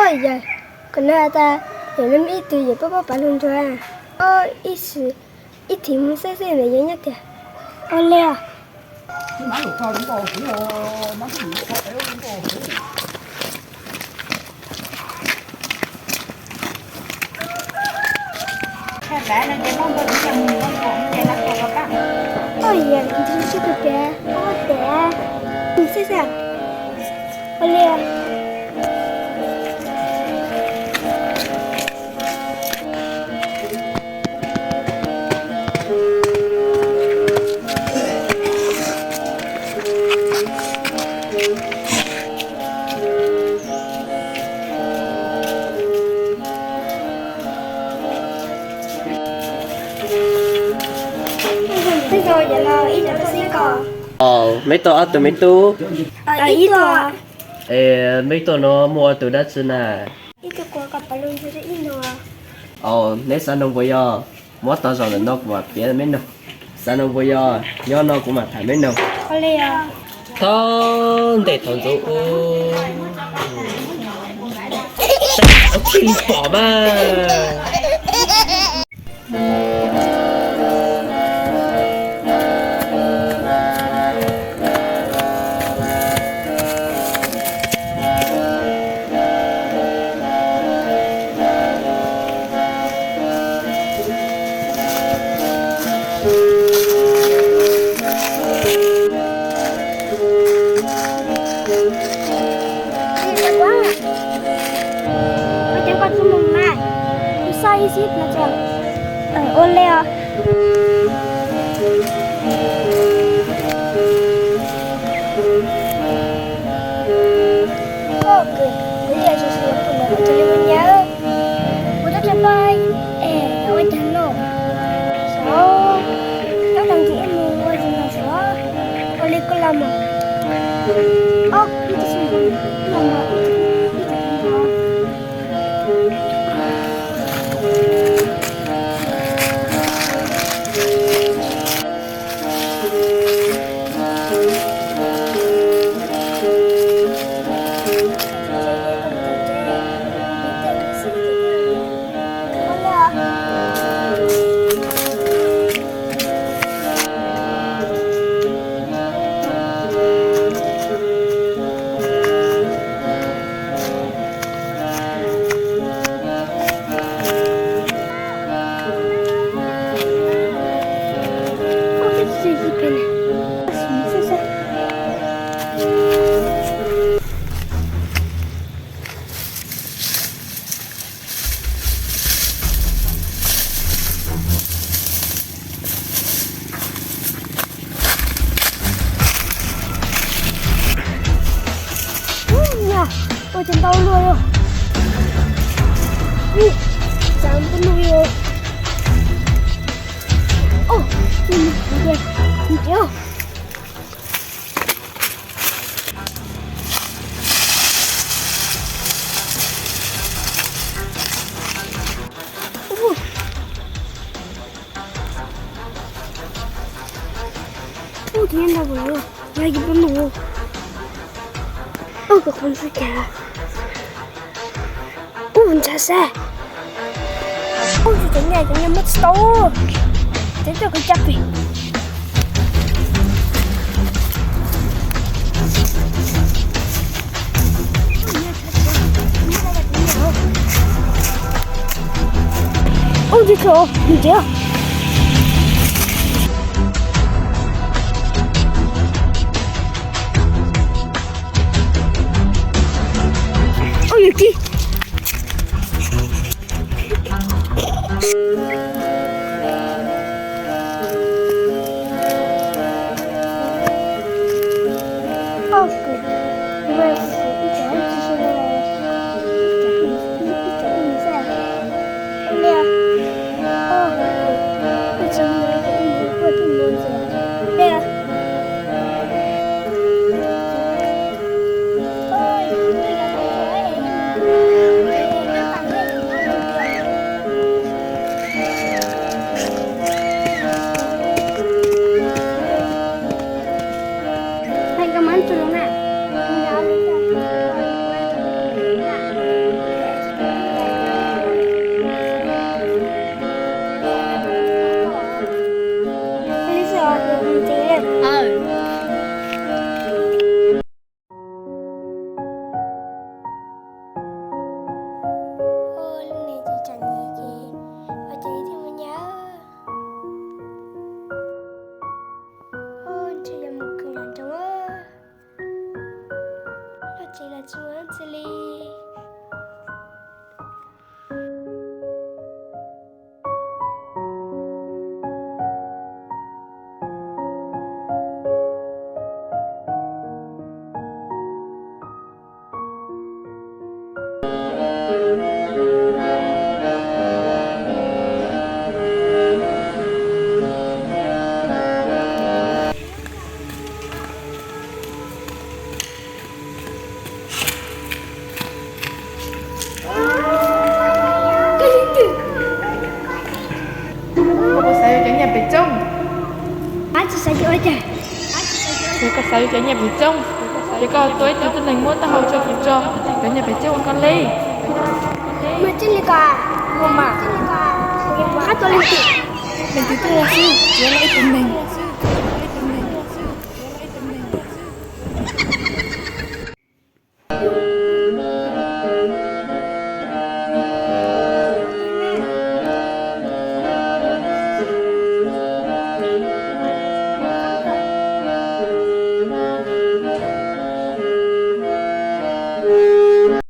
Yog, kuv nug tas, yog nej muaj ib tug yawm paub paub pav lug nrug, ob ib sim, ib thim moog xeeb xeeb ntawm yawg nyob tiag. Ua li os. Ua li os. Meb tuaj ob tug me tub. Es meb tuaj no muaj ua tus dab tsi na? Neb xav noog puas yog? Muab tau zaum ntawm no kuv mam piav meb noog. Xav noog puas yog? Nyob no kuv mam tham meb noog. Thaum ntej thaum ntxov ub, ua txij li pom mas. Ua cas koj tsis mus mas? Kuv xav ib xib no tso. Ua li os. Koj kwv, kuv yog tsis tsis yog tus ntawd ua cas li ua nyab. Kuv twb tsis paub es ua cas no. Xyov, nyob tau ntawm ib mus ua cas no xyov. Ua li koj los mas. Ob, ib tug xwb, los mas ib tug, ib tug xwb. Ua cas ntau luaj li. Ub, txav npua nuj li. Ub, nws nws nws nws nws. Ub, tus nyob ntawd puas yog, yog ib tug nus. Ub, koj qhov ntxhw cas. Ub, ntshav sab. Ub, cov nyaj, cov nyaj muab tsis tau. Cov coj kov cab pem. Ub, tsis tau, nws tsev. Ub, yus tib. Tsis xav yuav ua cas. Ces koj xav yuav cov nyiaj pem txooj, ces koj tua ib tug tib neeg muab taub hau tso kuv tso, cov nyiaj pem txooj ua koj li. Muaj tseeb li ko? Muaj mas. Kuv yuav pom qab tua leej twg? Leej twg twb ua xwb, tsuav ib tug neeg.